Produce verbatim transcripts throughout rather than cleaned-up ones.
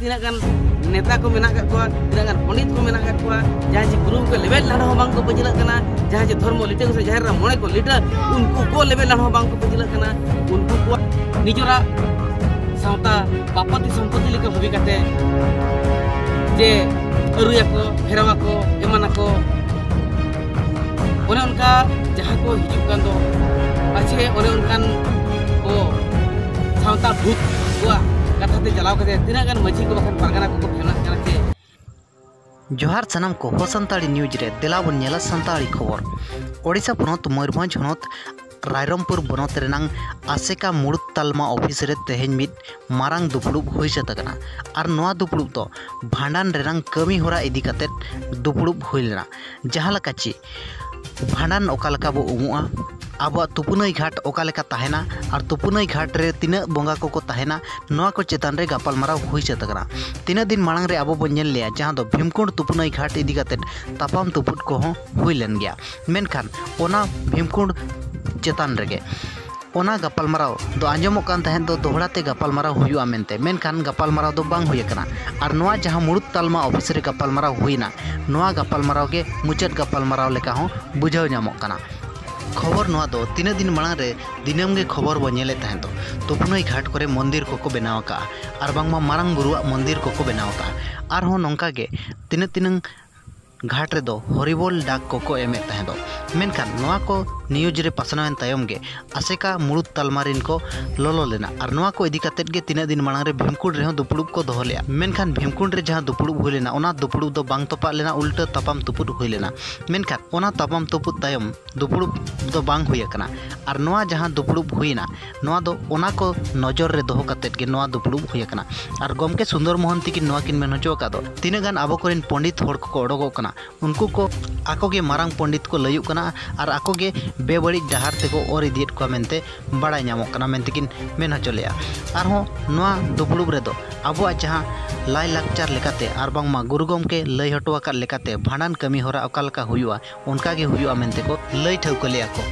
ᱛᱤᱱᱟᱹᱜ ᱜᱟᱱ ᱱᱮᱛᱟ ᱠᱚ ᱢᱮᱱᱟᱜ ᱟᱠᱟᱫ ᱠᱚᱣᱟ, ᱛᱤᱱᱟᱹᱜ ᱜᱟᱱ ᱯᱚᱱᱰᱤᱛ ᱠᱚ ᱢᱮᱱᱟᱜ ᱟᱠᱟᱫ ᱠᱚᱣᱟ, ᱡᱟᱦᱟᱸᱭ ᱡᱮ ᱜᱩᱨᱩ ᱜᱚᱢᱠᱮ ᱞᱮᱵᱮᱫ ᱞᱟᱹᱰᱷᱟᱹ ᱦᱚᱸ ᱵᱟᱝ ᱠᱚ ᱯᱟᱹᱪᱷᱞᱟᱹᱜ ᱠᱟᱱᱟ, ᱡᱟᱦᱟᱸᱭ ᱡᱮ ᱫᱷᱚᱨᱢᱚ ᱞᱤᱴᱟᱹ ᱜᱚᱸᱥᱟᱭ ᱡᱟᱦᱮᱨ ᱮᱨᱟ ᱢᱚᱬᱮ ᱠᱚ ᱞᱤᱴᱟᱹ, ᱩᱱᱠᱩ ᱠᱚ ᱞᱮᱵᱮᱫ ᱞᱟᱹᱰᱷᱟᱹ ᱦᱚᱸ ᱵᱟᱝ ᱠᱚ ᱯᱟᱹᱪᱷᱞᱟᱹᱜ ᱠᱟᱱᱟ᱾ ᱩᱱᱠᱩ ᱠᱚᱣᱟᱜ ᱱᱤᱡᱚᱨᱟᱜ ᱥᱟᱶᱛᱟ ᱵᱟᱯᱟᱛᱤ ᱥᱚᱢᱯᱚᱛᱤ ᱞᱮᱠᱟ ᱵᱷᱟᱵᱤ ᱠᱟᱛᱮ ᱡᱮ ᱟᱹᱨᱩᱭᱟᱠᱚ, ᱯᱷᱮᱨᱟᱣᱟᱠᱚ, ᱮᱢᱟᱱᱟᱠᱚ, ᱚᱱᱮ ᱚᱱᱠᱟ ᱡᱟᱦᱟᱸ ᱠᱚ ᱦᱤᱡᱩᱜ ᱠᱟᱱ ᱫᱚ, ᱯᱟᱪᱷᱮ ᱚᱱᱮ ᱚᱱᱠᱟᱱ ᱠᱚ ᱥᱟᱶᱛᱟ ᱵᱷᱩᱛ ᱠᱚᱣᱟᱜ ᱠᱟᱛᱷᱟ ᱛᱮ ᱪᱟᱞᱟᱣ ᱠᱟᱛᱮ ᱛᱤᱱᱟᱹᱜ ᱜᱟᱱ ᱢᱟᱹᱡᱷᱤ ᱠᱚ ᱵᱟᱠᱷᱟᱱ ᱯᱟᱨᱜᱟᱱᱟ ᱠᱚᱠᱚ ᱯᱷᱮᱱᱟᱜ ᱠᱟᱱᱟ ᱪᱮ? ᱡᱚᱦᱟᱨ ᱥᱟᱱᱟᱢ ᱠᱚ, ᱦᱚ ᱥᱟᱱᱛᱟᱲᱤ ᱱᱤᱭᱩᱡᱽ ᱨᱮ ᱫᱮᱞᱟ ᱵᱚᱱ ᱧᱮᱞᱟ ᱥᱟᱱᱛᱟᱲᱤ ᱠᱷᱚᱵᱚᱨ᱾ ᱳᱰᱤᱥᱟ ᱯᱚᱱᱚᱛ ᱢᱚᱭᱩᱨᱵᱷᱚᱸᱡᱽ ᱦᱚᱱᱚᱛ ᱨᱟᱭᱨᱚᱝᱯᱩᱨ ᱵᱚᱱᱚᱛ ᱨᱮᱱᱟᱝ ᱟᱥᱮᱠᱟ ᱢᱩᱲᱩᱫ ᱛᱟᱞᱢᱟ ᱚᱯᱷᱤᱥ ᱨᱮ ᱛᱮᱦᱮᱧ ᱢᱤᱫ ᱢᱟᱨᱟᱝ ᱫᱩᱯᱲᱩᱵ ᱦᱩᱭ ᱥᱟᱹᱛ ᱟᱠᱟᱱᱟ᱾ ᱟᱨ ᱱᱚᱣᱟ ᱫᱩᱯᱲᱩᱵ ᱫᱚ ᱵᱷᱟᱸᱰᱟᱱ ᱨᱮᱱᱟᱝ ᱠᱟᱹᱢᱤ ᱦᱚᱨᱟ ᱤᱫᱤ ᱠᱟᱛᱮ ᱫᱩᱯᱲᱩᱵ ᱦᱩᱭ ᱞᱮᱱᱟ᱾ ᱡᱟᱦᱟᱸ ᱞᱮᱠᱟ ᱪᱮ ᱵᱷᱟᱸᱰᱟᱱ ᱚᱠᱟ ᱞᱮᱠᱟ ᱵᱚ ᱩᱢᱩᱜᱼᱟ, ᱟᱵᱚᱣᱟᱜ ᱛᱩᱯᱩᱱᱟᱹᱭ ᱜᱷᱟᱴ ᱚᱠᱟ ᱞᱮᱠᱟ ᱛᱟᱦᱮᱱᱟ ᱟᱨ ᱛᱩᱯᱩᱱᱟᱹᱭ ᱜᱷᱟᱴ ᱨᱮ ᱛᱤᱱᱟᱹᱜ ᱵᱚᱸᱜᱟ ᱠᱚᱠᱚ ᱛᱟᱦᱮᱱᱟ, ᱱᱚᱣᱟ ᱠᱚ ᱪᱮᱛᱟᱱ ᱨᱮ ᱜᱟᱯᱟᱞᱢᱟᱨᱟᱣ ᱦᱩᱭ ᱥᱟᱹᱛ ᱟᱠᱟᱱᱟ᱾ ᱛᱤᱱᱟᱹᱜ ᱫᱤᱱ ᱢᱟᱲᱟᱝ ᱨᱮ ᱟᱵᱚ ᱵᱚᱱ ᱧᱮᱞ ᱞᱮᱜᱼᱟ, ᱡᱟᱦᱟᱸ ᱫᱚ ᱵᱷᱤᱢᱠᱩᱸᱰ ᱛᱩᱯᱩᱱᱟᱹᱭ ᱜᱷᱟᱴ ᱤᱫᱤ ᱠᱟᱛᱮ ᱛᱟᱯᱟᱢ ᱛᱩᱯᱩᱫ ᱠᱚᱦᱚᱸ ᱦᱩᱭ ᱞᱮᱱ ᱜᱮᱭᱟ᱾ ᱢᱮᱱᱠᱷᱟᱱ ᱚᱱᱟ ᱵᱷᱤᱢᱠᱩᱸᱰ ᱪᱮᱛᱟᱱ ᱨᱮᱜᱮ ᱚᱱᱟ ᱜᱟᱯᱟᱞᱢᱟᱨᱟᱣ ᱫᱚ ᱟᱸᱡᱚᱢᱚᱜ ᱠᱟᱱ ᱛᱟᱦᱮᱸᱫ ᱫᱚ ᱫᱚᱦᱲᱟ ᱛᱮ ᱜᱟᱯᱟᱞᱢᱟᱨᱟᱣ ᱦᱩᱭᱩᱜᱼᱟ ᱢᱮᱱᱛᱮ, ᱢᱮᱱᱠᱷᱟᱱ ᱜᱟᱯᱟᱞᱢᱟᱨᱟᱣ ᱫᱚ ᱵᱟᱝ ᱦᱩᱭ ᱟᱠᱟᱱᱟ᱾ ᱟᱨ ᱱᱚᱣᱟ ᱡᱟᱦᱟᱸ ᱢᱩᱲᱩᱫ ᱛᱟᱞᱢᱟ ᱚᱯᱷᱤᱥ ᱨᱮ ᱜᱟᱯᱟᱞᱢᱟᱨᱟᱣ ᱦᱩᱭᱱᱟ, ᱱᱚᱣᱟ ᱜᱟᱯᱟᱞᱢᱟᱨᱟᱣ ᱜᱮ ᱢᱩᱪᱟᱹᱫ ᱜᱟᱯᱟᱞᱢᱟᱨᱟᱣ ᱞᱮᱠᱟ ᱦᱚᱸ ᱵᱩᱡᱷᱟᱹᱣ ᱧᱟᱢᱚᱜ ᱠᱟᱱᱟ᱾ ᱠᱷᱚᱵᱚᱨ ᱱᱚᱣᱟ ᱫᱚ ᱛᱤᱱᱟᱹᱜ ᱫᱤᱱ ᱢᱟᱲᱟᱝ ᱨᱮ ᱫᱤᱱᱟᱹᱢ ᱜᱮ ᱠᱷᱚᱵᱚᱨ ᱵᱚ ᱧᱮᱞᱮᱫ ᱛᱟᱦᱮᱸᱫ ᱫᱚ, ᱛᱩᱯᱩᱱᱟᱹᱭ ᱜᱷᱟᱴ ᱠᱚᱨᱮ ᱢᱚᱱᱫᱤᱨ ᱠᱚᱠᱚ ᱵᱮᱱᱟᱣ ᱟᱠᱟᱫᱼᱟ ᱟᱨ ᱵᱟᱝᱢᱟ ᱢᱟᱨᱟᱝ ᱵᱩᱨᱩᱣᱟᱜ ᱢᱚᱱᱫᱤᱨ ᱠᱚᱠᱚ ᱵᱮᱱᱟᱣ ᱟᱠᱟᱫᱼᱟ᱾ ᱟᱨᱦᱚᱸ ᱱᱚᱝᱠᱟ ᱜᱮ ᱛᱤᱱᱟᱹᱜ ᱛᱤᱱᱟᱹᱝ ᱜᱷᱟᱴ ᱨᱮᱫᱚ ᱦᱚᱨᱤᱵᱚᱞ ᱰᱟᱠ ᱠᱚᱠᱚ ᱮᱢᱮᱫ ᱛᱟᱦᱮᱸᱫ ᱫᱚ᱾ ᱢᱮᱱᱠᱷᱟᱱ ᱱᱚᱣᱟ ᱠᱚ ᱱᱤᱭᱩᱡᱽ ᱨᱮ ᱯᱟᱥᱱᱟᱣᱮᱱ ᱛᱟᱭᱚᱢ ᱜᱮ ᱟᱥᱮᱠᱟ ᱢᱩᱲᱩᱫ ᱛᱟᱞᱢᱟ ᱨᱤᱱ ᱠᱚ ᱞᱚᱞᱚ ᱞᱮᱱᱟ᱾ ᱟᱨ ᱱᱚᱣᱟ ᱠᱚ ᱤᱫᱤ ᱠᱟᱛᱮᱫ ᱜᱮ ᱛᱤᱱᱟᱹᱜ ᱫᱤᱱ ᱢᱟᱲᱟᱝ ᱨᱮ ᱵᱷᱤᱢᱠᱩᱸᱰ ᱨᱮᱦᱚᱸ ᱫᱩᱯᱲᱩᱵ ᱠᱚ ᱫᱚᱦᱚ ᱞᱮᱫᱼᱟ᱾ ᱢᱮᱱᱠᱷᱟᱱ ᱵᱷᱤᱢᱠᱩᱸᱰ ᱨᱮ ᱡᱟᱦᱟᱸ ᱫᱩᱯᱲᱩᱵ ᱦᱩᱭ ᱞᱮᱱᱟ, ᱚᱱᱟ ᱫᱩᱯᱲᱩᱵ ᱫᱚ ᱵᱟᱝ ᱛᱚᱯᱟᱜ ᱞᱮᱱᱟ, ᱩᱞᱴᱟᱹ ᱛᱟᱯᱟᱢ ᱛᱩᱯᱩᱫ ᱦᱩᱭ ᱞᱮᱱᱟ᱾ ᱢᱮᱱᱠᱷᱟᱱ ᱚᱱᱟ ᱛᱟᱯᱟᱢ ᱛᱩᱯᱩᱫ ᱛᱟᱭᱚᱢ ᱫᱩᱯᱲᱩᱵ ᱫᱚ ᱵᱟᱝ ᱦᱩᱭ ᱟᱠᱟᱱᱟ᱾ ᱟᱨ ᱱᱚᱣᱟ ᱡᱟᱦᱟᱸ ᱫᱩᱯᱲᱩᱵ ᱦᱩᱭᱮᱱᱟ, ᱱᱚᱣᱟ ᱫᱚ ᱚᱱᱟ ᱠᱚ ᱱᱚᱡᱚᱨ ᱨᱮ ᱫᱚᱦᱚ ᱠᱟᱛᱮᱫ ᱜᱮ ᱱᱚᱣᱟ ᱫᱩᱯᱲᱩᱵ ᱦᱩᱭ ᱟᱠᱟᱱᱟ᱾ ᱟᱨ ᱜᱚᱢᱠᱮ ᱥᱩᱱᱫᱚᱨ ᱢᱳᱦᱚᱱ ᱛᱤᱠᱤᱱ ᱱᱚᱣᱟ ᱠᱤᱱ ᱢᱮᱱ ᱦᱚᱪᱚ ᱟᱠᱟᱫ ᱫᱚ, ᱛᱤᱱᱟᱹᱜ ᱜᱟᱱ ᱟᱵᱚ ᱠᱚᱨᱮᱱ ᱯᱚᱱᱰᱤᱛ ᱦᱚᱲ ᱠᱚᱠᱚ ᱚᱰᱚᱠᱚᱜ ᱠᱟᱱᱟ, ᱩᱱᱠᱩ ᱠᱚ ᱟᱠᱚ ᱜᱮ ᱢᱟᱨᱟᱝ ᱯᱚᱱᱰᱤᱛ ᱠᱚ ᱞᱟᱹᱭᱩᱜ ᱠᱟᱱᱟ ᱟᱨ ᱟᱠᱚ ᱜᱮ ᱵᱮᱵᱟᱹᱲᱤᱡ ᱰᱟᱦᱟᱨ ᱛᱮᱠᱚ ᱚᱨ ᱤᱫᱤᱭᱮᱫ ᱠᱚᱣᱟ ᱢᱮᱱᱛᱮ ᱵᱟᱲᱟᱭ ᱧᱟᱢᱚᱜ ᱠᱟᱱᱟ ᱢᱮᱱᱛᱮ ᱠᱤᱱ ᱢᱮᱱ ᱦᱚᱪᱚ ᱞᱮᱫᱼᱟ᱾ ᱟᱨᱦᱚᱸ ᱱᱚᱣᱟ ᱫᱩᱯᱲᱩᱵ ᱨᱮᱫᱚ ᱟᱵᱚᱣᱟᱜ ᱡᱟᱦᱟᱸ ᱞᱟᱭᱼᱞᱟᱠᱪᱟᱨ ᱞᱮᱠᱟᱛᱮ ᱟᱨ ᱵᱟᱝᱢᱟ ᱜᱩᱨᱩ ᱜᱚᱢᱠᱮ ᱞᱟᱹᱭ ᱦᱚᱴᱚ ᱟᱠᱟᱫ ᱞᱮᱠᱟᱛᱮ ᱵᱷᱟᱸᱰᱟᱱ ᱠᱟᱹᱢᱤ ᱦᱚᱨᱟ ᱚᱠᱟ ᱞᱮᱠᱟ ᱦᱩᱭᱩᱜᱼᱟ, ᱚᱱᱠᱟ ᱜᱮ ᱦᱩᱭᱩᱜᱼᱟ ᱢᱮᱱᱛᱮ ᱠᱚ ᱞᱟᱹᱭ ᱴᱷᱟᱹᱣᱠᱟᱹ ᱞᱮᱫᱼᱟ ᱠᱚ᱾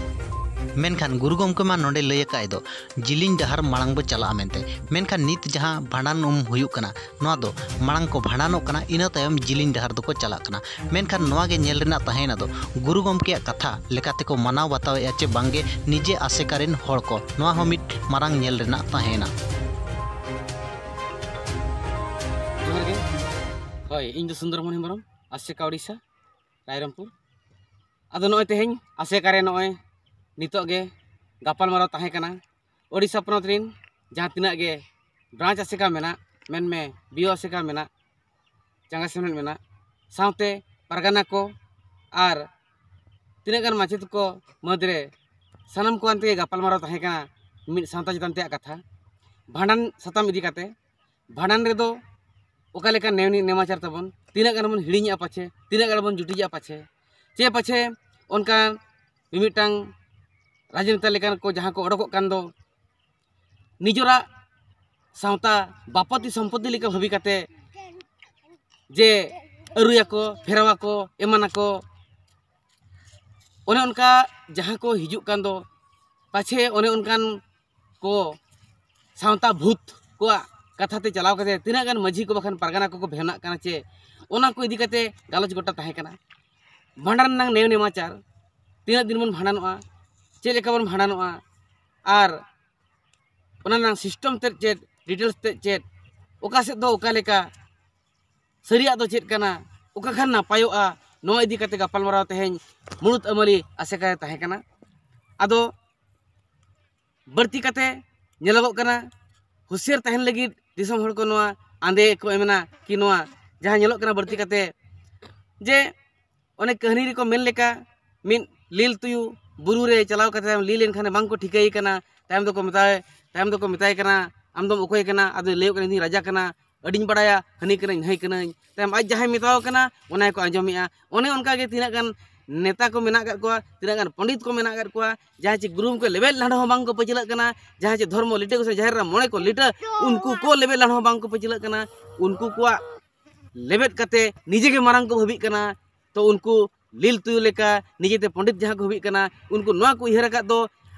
ᱢᱮᱱᱠᱷᱟᱱ ᱜᱩᱨᱩ ᱜᱚᱢᱠᱮ ᱢᱟ ᱱᱚᱰᱮ ᱞᱟᱹᱭ ᱟᱠᱟᱫ ᱫᱚ ᱡᱤᱞᱤᱧ ᱰᱟᱦᱟᱨ ᱢᱟᱲᱟᱝ ᱵᱚ ᱪᱟᱞᱟᱜᱼᱟ ᱢᱮᱱᱛᱮ᱾ ᱢᱮᱱᱠᱷᱟᱱ ᱱᱤᱛ ᱡᱟᱦᱟᱸ ᱵᱷᱟᱸᱰᱟᱱ ᱩᱢ ᱦᱩᱭᱩᱜ ᱠᱟᱱᱟ, ᱱᱚᱣᱟ ᱫᱚ ᱢᱟᱲᱟᱝ ᱠᱚ ᱵᱷᱟᱸᱰᱟᱱᱚᱜ ᱠᱟᱱᱟ, ᱤᱱᱟᱹ ᱛᱟᱭᱚᱢ ᱡᱤᱞᱤᱧ ᱰᱟᱦᱟᱨ ᱫᱚᱠᱚ ᱪᱟᱞᱟᱜ ᱠᱟᱱᱟ᱾ ᱢᱮᱱᱠᱷᱟᱱ ᱱᱚᱣᱟ ᱜᱮ ᱧᱮᱞ ᱨᱮᱱᱟᱜ ᱛᱟᱦᱮᱸᱭᱮᱱᱟ ᱫᱚ ᱜᱩᱨᱩ ᱜᱚᱢᱠᱮᱭᱟᱜ ᱠᱟᱛᱷᱟ ᱞᱮᱠᱟ ᱛᱮᱠᱚ ᱢᱟᱱᱟᱣ ᱵᱟᱛᱟᱣᱮᱫᱼᱟ ᱪᱮ ᱵᱟᱝᱜᱮ ᱱᱤᱡᱮ ᱟᱥᱮᱠᱟ ᱨᱮᱱ ᱦᱚᱲ ᱠᱚ, ᱱᱚᱣᱟ ᱦᱚᱸ ᱢᱤᱫ ᱢᱟᱨᱟᱝ ᱧᱮᱞ ᱨᱮᱱᱟᱜ ᱛᱟᱦᱮᱸᱭᱮᱱᱟ᱾ ᱡᱚᱦᱟᱨ ᱜᱮ᱾ ᱦᱳᱭ, ᱤᱧ ᱫᱚ ᱥᱩᱱᱫᱚᱨ ᱢᱳᱦᱚᱱ ᱦᱮᱢᱵᱨᱚᱢ, ᱟᱥᱮᱠᱟ ᱳᱰᱤᱥᱟ, ᱨᱟᱭᱨᱚᱝᱯᱩᱨ᱾ ᱟᱫᱚ ᱱᱚᱜᱼᱚᱭ ᱛᱮᱦᱮᱧ ᱟᱥᱮᱠᱟ ᱨᱮ ᱱᱚᱜᱼᱚᱭ ᱱᱤᱛᱚᱜ ᱜᱮ ᱜᱟᱯᱟᱞᱢᱟᱨᱟᱣ ᱛᱟᱦᱮᱸ ᱠᱟᱱᱟ ᱳᱰᱤᱥᱟ ᱯᱚᱱᱚᱛ ᱨᱮᱱ ᱡᱟᱦᱟᱸ ᱛᱤᱱᱟᱹᱜ ᱜᱮ ᱵᱨᱟᱧᱪ ᱟᱥᱮᱠᱟ ᱢᱮᱱᱟᱜ, ᱢᱮᱱᱢᱮ ᱵᱤᱭᱳ ᱟᱥᱮᱠᱟ ᱢᱮᱱᱟᱜ, ᱪᱟᱸᱜᱟ ᱥᱮᱢᱞᱮᱫ ᱢᱮᱱᱟᱜ, ᱥᱟᱶᱛᱮ ᱯᱟᱨᱜᱟᱱᱟ ᱠᱚ ᱟᱨ ᱛᱤᱱᱟᱹᱜ ᱜᱟᱱ ᱢᱟᱪᱮᱛ ᱠᱚ ᱢᱩᱫᱽᱨᱮ ᱥᱟᱱᱟᱢ ᱠᱚ ᱟᱱᱛᱮ ᱜᱟᱯᱟᱞᱢᱟᱨᱟᱣ ᱛᱟᱦᱮᱸ ᱠᱟᱱᱟ ᱢᱤᱫ ᱥᱟᱶᱛᱟ ᱪᱮᱛᱟᱱ ᱛᱮᱭᱟᱜ ᱠᱟᱛᱷᱟ, ᱵᱷᱟᱸᱰᱟᱱ ᱥᱟᱛᱟᱢ ᱤᱫᱤ ᱠᱟᱛᱮ᱾ ᱵᱷᱟᱸᱰᱟᱱ ᱨᱮᱫᱚ ᱚᱠᱟ ᱞᱮᱠᱟ ᱱᱮᱣ-, ᱱᱮᱢᱟᱪᱟᱨ ᱛᱟᱵᱚᱱ, ᱛᱤᱱᱟᱹᱜ ᱜᱟᱱ ᱵᱚᱱ ᱦᱤᱲᱤᱧᱮᱜᱼᱟ ᱯᱟᱪᱷᱮ, ᱛᱤᱱᱟᱹᱜ ᱜᱟᱱ ᱵᱚᱱ ᱡᱩᱴᱤᱡᱮᱜᱼᱟ ᱯᱟᱪᱷᱮ, ᱪᱮ ᱯᱟᱪᱷᱮ ᱚᱱᱠᱟ ᱢᱤᱢᱤᱫᱴᱟᱝ ᱨᱟᱡᱽᱱᱮᱛᱟ ᱞᱮᱠᱟᱱ ᱠᱚ ᱡᱟᱦᱟᱸ ᱠᱚ ᱚᱰᱚᱠᱚᱜ ᱠᱟᱱ ᱫᱚ, ᱱᱤᱡᱚᱨᱟᱜ ᱥᱟᱶᱛᱟ ᱵᱟᱯᱚᱛᱤ ᱥᱚᱢᱯᱚᱛᱤ ᱞᱮᱠᱟ ᱵᱷᱟᱹᱵᱤ ᱠᱟᱛᱮ ᱡᱮ ᱟᱹᱨᱩᱭᱟᱠᱚ, ᱯᱷᱮᱨᱟᱣᱟᱠᱚ, ᱮᱢᱟᱱᱟᱠᱚ, ᱚᱱᱮ ᱚᱱᱠᱟ ᱡᱟᱦᱟᱸ ᱠᱚ ᱦᱤᱡᱩᱜ ᱠᱟᱱ ᱫᱚ, ᱯᱟᱪᱷᱮ ᱚᱱᱮ ᱚᱱᱠᱟᱱ ᱠᱚ ᱥᱟᱶᱛᱟ ᱵᱷᱩᱛ ᱠᱚᱣᱟᱜ ᱠᱟᱛᱷᱟ ᱛᱮ ᱪᱟᱞᱟᱣ ᱠᱟᱛᱮ ᱛᱤᱱᱟᱹᱜ ᱜᱟᱱ ᱢᱟᱹᱡᱷᱤ ᱠᱚ ᱵᱟᱠᱷᱟᱱ ᱯᱟᱨᱜᱟᱱᱟ ᱠᱚᱠᱚ ᱵᱮᱱᱟᱜ ᱠᱟᱱᱟ ᱪᱮ, ᱚᱱᱟ ᱠᱚ ᱤᱫᱤ ᱠᱟᱛᱮ ᱜᱟᱞᱚᱪ ᱜᱚᱴᱟ ᱛᱟᱦᱮᱸ ᱠᱟᱱᱟ᱾ ᱵᱷᱟᱸᱰᱟᱱ ᱨᱮᱱᱟᱜ ᱱᱮᱭᱟᱢ ᱱᱮᱢᱟᱪᱟᱨ, ᱛᱤᱱᱟᱹᱜ ᱫᱤᱱ ᱵᱚᱱ ᱵᱷᱟᱸᱰᱟᱱᱚᱜᱼᱟ, ᱪᱮᱫ ᱞᱮᱠᱟ ᱵᱚᱱ ᱵᱷᱟᱸᱰᱟᱱᱚᱜᱼᱟ, ᱟᱨ ᱚᱱᱟ ᱨᱮᱱᱟᱜ ᱥᱤᱥᱴᱮᱢ ᱛᱮᱫ ᱪᱮᱫ, ᱰᱤᱴᱮᱞᱥ ᱛᱮᱫ ᱪᱮᱫ, ᱚᱠᱟ ᱥᱮᱫ ᱫᱚ ᱚᱠᱟ ᱞᱮᱠᱟ, ᱥᱟᱹᱨᱤᱭᱟᱜ ᱫᱚ ᱪᱮᱫ ᱠᱟᱱᱟ, ᱚᱠᱟ ᱠᱷᱟᱱ ᱱᱟᱯᱟᱭᱚᱜᱼᱟ, ᱱᱚᱣᱟ ᱤᱫᱤ ᱠᱟᱛᱮ ᱜᱟᱯᱟᱞᱢᱟᱨᱟᱣ ᱛᱮᱦᱮᱧ ᱢᱩᱲᱩᱫ ᱟᱹᱢᱟᱹᱞᱤ ᱟᱥᱮᱠᱟ ᱨᱮ ᱛᱟᱦᱮᱸ ᱠᱟᱱᱟ᱾ ᱟᱫᱚ ᱵᱟᱹᱲᱛᱤ ᱠᱟᱛᱮ ᱧᱮᱞᱚᱜᱚᱜ ᱠᱟᱱᱟ, ᱦᱩᱸᱥᱤᱭᱟᱹᱨ ᱛᱟᱦᱮᱱ ᱞᱟᱹᱜᱤᱫ ᱫᱤᱥᱚᱢ ᱦᱚᱲ ᱠᱚ ᱱᱚᱣᱟ ᱟᱸᱫᱮ ᱠᱚ ᱮᱢᱮᱱᱟ ᱠᱤ ᱱᱚᱣᱟ ᱡᱟᱦᱟᱸ ᱧᱮᱞᱚᱜ ᱠᱟᱱᱟ ᱵᱟᱹᱲᱛᱤ ᱠᱟᱛᱮ, ᱡᱮ ᱚᱱᱮ ᱠᱟᱹᱦᱱᱤ ᱨᱮᱠᱚ ᱢᱮᱱ ᱞᱮᱠᱟ, ᱢᱤᱫ ᱞᱤᱞ ᱛᱩᱭᱩ ᱵᱩᱨᱩ ᱨᱮ ᱪᱟᱞᱟᱣ ᱠᱟᱛᱮ ᱞᱤᱞ ᱮᱱ ᱠᱷᱟᱱ ᱵᱟᱝ ᱠᱚ ᱴᱷᱤᱠᱟᱹᱭᱮ ᱠᱟᱱᱟ᱾ ᱛᱟᱭᱚᱢ ᱫᱚᱠᱚ ᱢᱮᱛᱟᱭ, ᱛᱟᱭᱚᱢ ᱫᱚᱠᱚ ᱢᱮᱛᱟᱭ ᱠᱟᱱᱟ, "ᱟᱢ ᱫᱚᱢ ᱚᱠᱚᱭ ᱠᱟᱱᱟ?" ᱟᱫᱚᱭ ᱞᱟᱹᱭᱚᱜ ᱠᱟᱱᱟ, "ᱤᱧ ᱫᱚᱧ ᱨᱟᱡᱟ ᱠᱟᱱᱟ, ᱟᱹᱰᱤᱧ ᱵᱟᱲᱟᱭᱟ, ᱦᱟᱹᱱᱤ ᱠᱟᱹᱱᱟᱹᱧ, ᱱᱟᱹᱭ ᱠᱟᱹᱱᱟᱹᱧ᱾" ᱛᱟᱭᱚᱢ ᱟᱡ ᱡᱟᱦᱟᱸᱭ ᱢᱮᱛᱟᱣ ᱠᱟᱱᱟ, ᱚᱱᱟ ᱜᱮᱠᱚ ᱟᱸᱡᱚᱢᱮᱜᱼᱟ᱾ ᱚᱱᱮ ᱚᱱᱠᱟ ᱜᱮ ᱛᱤᱱᱟᱹᱜ ᱜᱟᱱ ᱱᱮᱛᱟ ᱠᱚ ᱢᱮᱱᱟᱜ ᱟᱠᱟᱫ ᱠᱚᱣᱟ, ᱛᱤᱱᱟᱹᱜ ᱜᱟᱱ ᱯᱚᱱᱰᱤᱛ ᱠᱚ ᱢᱮᱱᱟᱜ ᱟᱠᱟᱫ ᱠᱚᱣᱟ, ᱡᱟᱦᱟᱸᱭ ᱪᱮ ᱜᱩᱨᱩ ᱜᱚᱢᱠᱮ ᱞᱮᱵᱮᱫ ᱞᱟᱸᱰᱚ ᱦᱚᱸ ᱵᱟᱝ ᱠᱚ ᱯᱟᱹᱪᱷᱞᱟᱹᱜ ᱠᱟᱱᱟ, ᱡᱟᱦᱟᱸᱭ ᱪᱮ ᱫᱷᱚᱨᱢᱚ ᱞᱤᱴᱟᱹ ᱜᱚᱸᱥᱟᱭ ᱡᱟᱦᱮᱨ ᱨᱮ ᱢᱚᱬᱮ ᱠᱚ ᱞᱤᱴᱟᱹ, ᱩᱱᱠᱩ ᱠᱚ ᱞᱮᱵᱮᱫ ᱞᱟᱸᱰᱚ ᱦᱚᱸ ᱵᱟᱝ ᱠᱚ ᱯᱟᱹᱪᱷᱞᱟᱹᱜ ᱠᱟᱱᱟ᱾ ᱩᱱᱠᱩ ᱠᱚᱣᱟᱜ ᱞᱮᱵᱮᱫ ᱠᱟᱛᱮ ᱱᱤᱡᱮ ᱜᱮ ᱢᱟᱨᱟᱝ ᱠᱚ ᱵᱷᱟᱹᱵᱤᱜ ᱠᱟᱱᱟ᱾ ᱛᱚ ᱩᱱᱠᱩ ᱞᱤᱞ ᱛᱩᱭᱩ ᱞᱮᱠᱟ ᱱᱤᱡᱮᱛᱮ ᱯᱚᱸᱰᱤᱛ ᱡᱟᱦᱟᱸ ᱠᱚ ᱦᱩᱭᱩᱜ ᱠᱟᱱᱟ, ᱩᱱᱠᱩ ᱱᱚᱣᱟ ᱠᱚ ᱩᱭᱦᱟᱹᱨ ᱟᱠᱟᱫ ᱫᱚ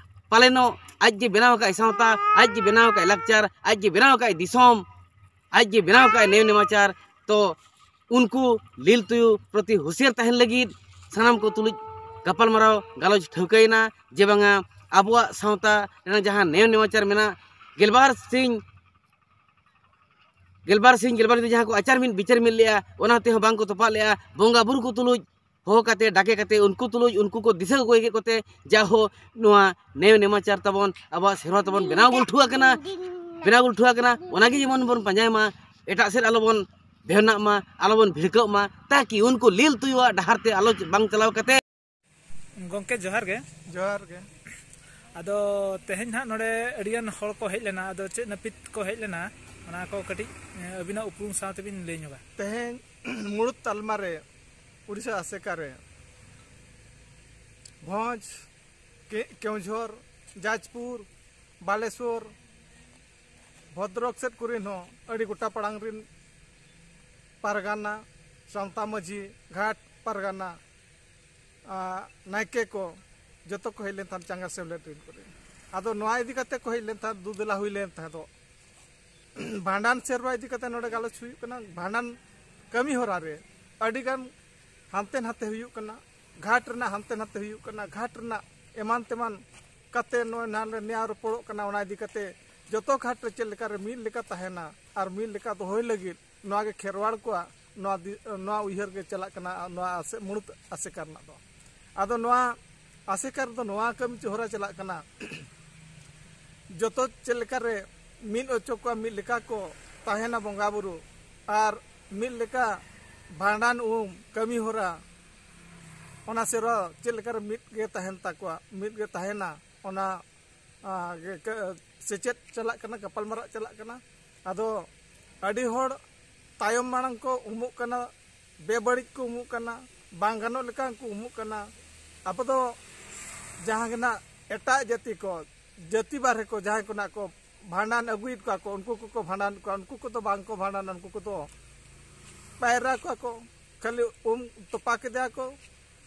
ᱯᱟᱞᱮᱱᱚᱜ ᱟᱡ ᱡᱮ ᱵᱮᱱᱟᱣ ᱟᱠᱟᱫ ᱥᱟᱶᱛᱟ, ᱟᱡ ᱡᱮ ᱵᱮᱱᱟᱣ ᱟᱠᱟᱫ ᱞᱟᱠᱪᱟᱨ, ᱟᱡ ᱡᱮ ᱵᱮᱱᱟᱣ ᱟᱠᱟᱫ ᱫᱤᱥᱚᱢ, ᱟᱡ ᱡᱮ ᱵᱮᱱᱟᱣ ᱟᱠᱟᱫ ᱱᱮᱭᱟᱢ ᱱᱮᱢᱟᱪᱟᱨ, ᱛᱚ ᱩᱱᱠᱩ ᱞᱤᱞ ᱛᱩᱭᱩ ᱯᱨᱚᱛᱤ ᱦᱩᱸᱥᱤᱭᱟᱹᱨ ᱛᱟᱦᱮᱱ ᱞᱟᱹᱜᱤᱫ ᱥᱟᱱᱟᱢ ᱠᱚ ᱛᱩᱞᱩᱡ ᱜᱟᱯᱟᱞᱢᱟᱨᱟᱣ ᱜᱟᱞᱚᱪ ᱴᱷᱟᱹᱣᱠᱟᱹᱭᱮᱱᱟ ᱡᱮ ᱵᱟᱝᱟ ᱟᱵᱚᱣᱟᱜ ᱥᱟᱶᱛᱟ ᱨᱮᱱᱟᱜ ᱡᱟᱦᱟᱸ ᱱᱮᱭᱟᱢ ᱱᱮᱢᱟᱪᱟᱨ ᱢᱮᱱᱟᱜ, ᱜᱮᱞᱵᱟᱨ ᱥᱤᱧ ᱜᱮᱞᱵᱟᱨ ᱥᱤᱧ ᱜᱮᱞᱵᱟᱨ ᱧᱤᱫᱟᱹ ᱡᱟᱦᱟᱸ ᱠᱚ ᱟᱪᱟᱨ ᱢᱤᱫ ᱵᱤᱪᱟᱹᱨ ᱢᱤᱫ ᱞᱮᱜᱼᱟ, ᱚᱱᱟ ᱛᱮᱦᱚᱸ ᱵᱟᱝ ᱠᱚ ᱛᱚᱯᱟᱜ ᱞᱮᱜᱼᱟ᱾ ᱵᱚᱸᱜᱟ ᱵᱩᱨᱩ ᱠᱚ ᱛᱩᱞᱩᱡ ᱦᱚᱦᱚ ᱠᱟᱛᱮ, ᱰᱟᱠᱮ ᱠᱟᱛᱮ, ᱩᱱᱠᱩ ᱛᱩᱞᱩᱡ ᱩᱱᱠᱩ ᱠᱚ ᱫᱤᱥᱟᱹ ᱠᱚ ᱠᱮᱫ ᱠᱚᱛᱮ, ᱡᱟᱦᱳ, ᱱᱚᱣᱟ ᱱᱮᱭᱟᱢ ᱱᱮᱢᱟᱪᱟᱨ ᱛᱟᱵᱚᱱ, ᱟᱵᱚᱣᱟᱜ ᱥᱮᱨᱣᱟ ᱛᱟᱵᱚᱱ ᱵᱮᱱᱟᱣ ᱜᱩᱞᱴᱷᱩ ᱟᱠᱟᱱᱟ, ᱵᱮᱱᱟᱣ ᱜᱩᱞᱴᱷᱩ ᱟᱠᱟᱱᱟ᱾ ᱚᱱᱟᱜᱮ ᱡᱮᱢᱚᱱ ᱵᱚᱱ ᱯᱟᱸᱡᱟᱭ ᱢᱟ, ᱮᱴᱟᱜ ᱥᱮᱫ ᱟᱞᱚᱵᱚᱱ ᱵᱷᱮᱱᱟᱜ ᱢᱟ, ᱟᱞᱚᱵᱚᱱ ᱵᱷᱤᱲᱠᱟᱹᱜ ᱢᱟ, ᱛᱟᱠᱤ ᱩᱱᱠᱩ ᱞᱤᱞ ᱛᱩᱭᱩᱣᱟᱜ ᱰᱟᱦᱟᱨ ᱛᱮ ᱟᱞᱚ ᱵᱟᱝ ᱪᱟᱞᱟᱣ ᱠᱟᱛᱮ᱾ ᱜᱚᱢᱠᱮ, ᱡᱚᱦᱟᱨ ᱜᱮ᱾ ᱡᱚᱦᱟᱨ ᱜᱮ᱾ ᱟᱫᱚ ᱛᱮᱦᱮᱧ ᱱᱟᱦᱟᱜ ᱱᱚᱰᱮ ᱟᱹᱰᱤᱜᱟᱱ ᱦᱚᱲ ᱠᱚ ᱦᱮᱡ ᱞᱮᱱᱟ, ᱟᱫᱚ ᱪᱮᱫ ᱱᱟᱹᱯᱤᱛ ᱠᱚ ᱦᱮᱡ ᱞᱮᱱᱟ, ᱚᱱᱟ ᱠᱚ ᱠᱟᱹᱴᱤᱡ, ᱮ, ᱟᱹᱵᱤᱱᱟᱜ ᱩᱯᱨᱩᱢ ᱥᱟᱶ ᱛᱮᱵᱤᱱ ᱞᱟᱹᱭ ᱧᱚᱜᱟ᱾ ᱛᱮᱦᱮᱧ ᱢᱩᱲᱩᱫ ᱛᱟᱞᱢᱟ ᱨᱮ ᱩᱲᱤᱥᱥᱟ ᱟᱥᱮᱠᱟ ᱨᱮ ᱵᱷᱚᱸᱡᱽ, ᱠᱮ-, ᱠᱮᱣᱡᱷᱚᱨ, ᱡᱟᱡᱽᱯᱩᱨ, ᱵᱟᱞᱮᱥᱚᱨ, ᱵᱷᱚᱫᱨᱚᱠ ᱥᱮᱫ ᱠᱚᱨᱮᱱ ᱦᱚᱸ ᱟᱹᱰᱤ ᱜᱚᱴᱟ ᱯᱟᱲᱟᱝ ᱨᱮᱱ ᱯᱟᱨᱜᱟᱱᱟ, ᱥᱟᱶᱛᱟ ᱢᱟᱹᱡᱷᱤ, ᱜᱷᱟᱴ ᱯᱟᱨᱜᱟᱱᱟ, ᱟᱨ ᱱᱟᱭᱠᱮ ᱠᱚ ᱡᱚᱛᱚ ᱠᱚ ᱦᱮᱡ ᱞᱮᱱ ᱛᱟᱦᱮᱸᱫ ᱪᱟᱸᱜᱟ ᱥᱮᱢᱞᱮᱫ ᱨᱮᱱ ᱠᱚᱨᱮ᱾ ᱟᱫᱚ ᱱᱚᱣᱟ ᱤᱫᱤ ᱠᱟᱛᱮ ᱠᱚ ᱦᱮᱡ ᱞᱮᱱ ᱛᱟᱦᱮᱸᱫ, ᱫᱩ ᱫᱮᱞᱟ ᱦᱩᱭ ᱞᱮᱱ ᱛᱟᱦᱮᱸᱫ᱾ ᱵᱷᱟᱸᱰᱟᱱ ᱥᱮᱨᱣᱟ ᱤᱫᱤ ᱠᱟᱛᱮ ᱱᱚᱰᱮ ᱜᱟᱞᱚᱪ ᱦᱩᱭᱩᱜ ᱠᱟᱱᱟ᱾ ᱵᱷᱟᱸᱰᱟᱱ ᱠᱟᱹᱢᱤ ᱦᱚᱨᱟ ᱨᱮ ᱟᱹᱰᱤᱜᱟᱱ ᱦᱟᱱᱛᱮ ᱱᱟᱛᱮ ᱦᱩᱭᱩᱜ ᱠᱟᱱᱟ, ᱜᱷᱟᱴ ᱨᱮᱱᱟᱜ ᱦᱟᱱᱛᱮ ᱱᱟᱛᱮ ᱦᱩᱭᱩᱜ ᱠᱟᱱᱟ, ᱜᱷᱟᱴ ᱨᱮᱱᱟᱜ ᱮᱢᱟᱱ ᱛᱮᱢᱟᱱ ᱠᱟᱛᱮ ᱱᱚᱜᱼᱚᱭ ᱱᱟᱦᱟᱜ ᱞᱮ ᱱᱮᱭᱟᱣ ᱨᱚᱯᱚᱲᱚᱜ ᱠᱟᱱᱟ᱾ ᱚᱱᱟ ᱤᱫᱤ ᱠᱟᱛᱮ ᱡᱚᱛᱚ ᱜᱷᱟᱴ ᱨᱮ ᱪᱮᱫ ᱞᱮᱠᱟ ᱨᱮ ᱢᱤᱫ ᱞᱮᱠᱟ ᱛᱟᱦᱮᱱᱟ ᱟᱨ ᱢᱤᱫ ᱞᱮᱠᱟ ᱫᱚᱦᱚᱭ ᱞᱟᱹᱜᱤᱫ ᱱᱚᱣᱟ ᱜᱮ ᱠᱷᱮᱨᱣᱟᱲ ᱠᱚᱣᱟᱜ ᱱᱚᱣᱟ ᱫᱤ-, ᱱᱚᱣᱟ ᱩᱭᱦᱟᱹᱨ ᱜᱮ ᱪᱟᱞᱟᱜ ᱠᱟᱱᱟ, ᱱᱚᱣᱟ ᱟᱥᱮ-, ᱢᱩᱲᱩᱫ ᱟᱥᱮᱠᱟ ᱨᱮᱱᱟᱜ ᱫᱚ᱾ ᱟᱫᱚ ᱱᱚᱣᱟ ᱟᱥᱮᱠᱟ ᱨᱮᱫᱚ ᱱᱚᱣᱟ ᱠᱟᱹᱢᱤ ᱦᱚᱨᱟ ᱪᱟᱞᱟᱜ ᱠᱟᱱᱟ, ᱡᱚᱛᱚ ᱪᱮᱫ ᱞᱮᱠᱟ ᱨᱮ ᱢᱤᱫ ᱚᱪᱚ ᱠᱚᱣᱟ, ᱢᱤᱫ ᱞᱮᱠᱟ ᱠᱚ ᱛᱟᱦᱮᱱᱟ ᱵᱚᱸᱜᱟ ᱵᱩᱨᱩ, ᱟᱨ ᱢᱤᱫ ᱞᱮᱠᱟ ᱵᱷᱟᱸᱰᱟᱱ ᱩᱢ ᱠᱟᱹᱢᱤ ᱦᱚᱨᱟ, ᱚᱱᱟ ᱥᱮᱨᱣᱟ ᱪᱮᱫ ᱞᱮᱠᱟ ᱨᱮ ᱢᱤᱫ ᱜᱮ ᱛᱟᱦᱮᱱ ᱛᱟᱠᱚᱣᱟ, ᱢᱤᱫ ᱜᱮ ᱛᱟᱦᱮᱱᱟ, ᱚᱱᱟ, ᱟ, ᱜᱮ ᱠᱟ-, ᱥᱮᱪᱮᱫ ᱪᱟᱞᱟᱜ ᱠᱟᱱᱟ, ᱜᱟᱯᱟᱞᱢᱟᱨᱟᱜ ᱪᱟᱞᱟᱜ ᱠᱟᱱᱟ᱾ ᱟᱫᱚ ᱟᱹᱰᱤ ᱦᱚᱲ ᱛᱟᱭᱚᱢ ᱢᱟᱲᱟᱝ ᱠᱚ ᱩᱢᱩᱜ ᱠᱟᱱᱟ, ᱵᱮᱵᱟᱹᱲᱤᱡ ᱠᱚ ᱩᱢᱩᱜ ᱠᱟᱱᱟ, ᱵᱟᱝ ᱜᱟᱱᱚᱜ ᱞᱮᱠᱟ ᱠᱚ ᱩᱢᱩᱜ ᱠᱟᱱᱟ᱾ ᱟᱵᱚ ᱫᱚ ᱡᱟᱦᱟᱸ ᱜᱮ ᱱᱟᱜ ᱮᱴᱟᱜ ᱡᱟᱹᱛᱤ ᱠᱚ, ᱡᱟᱹᱛᱤ ᱵᱟᱨᱦᱮ ᱠᱚ ᱡᱟᱦᱟᱸᱭ ᱠᱚ ᱱᱟᱜ ᱠᱚ ᱵᱷᱟᱸᱰᱟᱱ ᱟᱹᱜᱩᱭᱮᱫ ᱠᱚᱣᱟ ᱠᱚ, ᱩᱱᱠᱩ ᱠᱚᱠᱚ ᱵᱷᱟᱸᱰᱟᱱ ᱠᱚᱣᱟ, ᱩᱱᱠᱩ ᱠᱚᱫᱚ ᱵᱟᱝ ᱠᱚ ᱵᱷᱟᱸᱰᱟᱱᱟ, ᱩᱱᱠᱩ ᱠᱚᱫᱚ ᱯᱟᱭᱨᱟ ᱠᱚᱣᱟ ᱠᱚ, ᱠᱷᱟᱹᱞᱤ ᱩᱢ ᱛᱚᱯᱟ ᱠᱮᱫᱮᱭᱟ ᱠᱚ,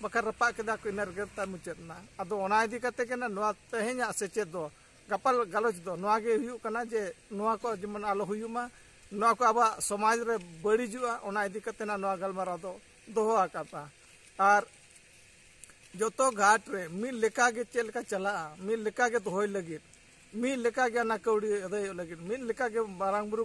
ᱵᱟᱠᱷᱟᱱ ᱨᱟᱯᱟᱜ ᱠᱮᱫᱟ ᱠᱚ, ᱤᱱᱟᱹ ᱨᱮᱜᱮ ᱛᱟᱭ ᱢᱩᱪᱟᱹᱫ ᱮᱱᱟ᱾ ᱟᱫᱚ ᱚᱱᱟ ᱤᱫᱤ ᱠᱟᱛᱮ ᱜᱮ ᱱᱟᱜ ᱱᱚᱣᱟ ᱛᱮᱦᱮᱧᱟᱜ ᱥᱮᱪᱮᱫ ᱫᱚ, ᱜᱟᱯᱟᱞ ᱜᱟᱞᱚᱪ ᱫᱚ ᱱᱚᱣᱟ ᱜᱮ ᱦᱩᱭᱩᱜ ᱠᱟᱱᱟ ᱡᱮ ᱱᱚᱣᱟ ᱠᱚ ᱡᱮᱢᱚᱱ ᱟᱞᱚ ᱦᱩᱭᱩᱜ ᱢᱟ, ᱱᱚᱣᱟ ᱠᱚ ᱟᱵᱚᱣᱟᱜ ᱥᱚᱢᱟᱡᱽ ᱨᱮ ᱵᱟᱹᱲᱤᱡᱚᱜᱼᱟ, ᱚᱱᱟ ᱤᱫᱤ ᱠᱟᱛᱮ ᱱᱟᱜ ᱱᱚᱣᱟ ᱜᱟᱞᱢᱟᱨᱟᱣ ᱫᱚ ᱫᱚᱦᱚ ᱟᱠᱟᱫᱼᱟ᱾ ᱟᱨ ᱡᱚᱛᱚ ᱜᱷᱟᱴ ᱨᱮ ᱢᱤᱫ ᱞᱮᱠᱟ ᱜᱮ ᱪᱮᱫ ᱞᱮᱠᱟ ᱪᱟᱞᱟᱜᱼᱟ, ᱢᱤᱫ ᱞᱮᱠᱟ ᱜᱮ ᱫᱚᱦᱚᱭ ᱞᱟᱹᱜᱤᱫ, ᱢᱤᱫ ᱞᱮᱠᱟ ᱜᱮ ᱚᱱᱟ ᱠᱟᱹᱣᱰᱤ ᱟᱹᱫᱟᱹᱭᱚᱜ ᱞᱟᱹᱜᱤᱫ, ᱢᱤᱫ ᱞᱮᱠᱟ ᱜᱮ ᱢᱟᱨᱟᱝ ᱵᱩᱨᱩ ᱠᱚ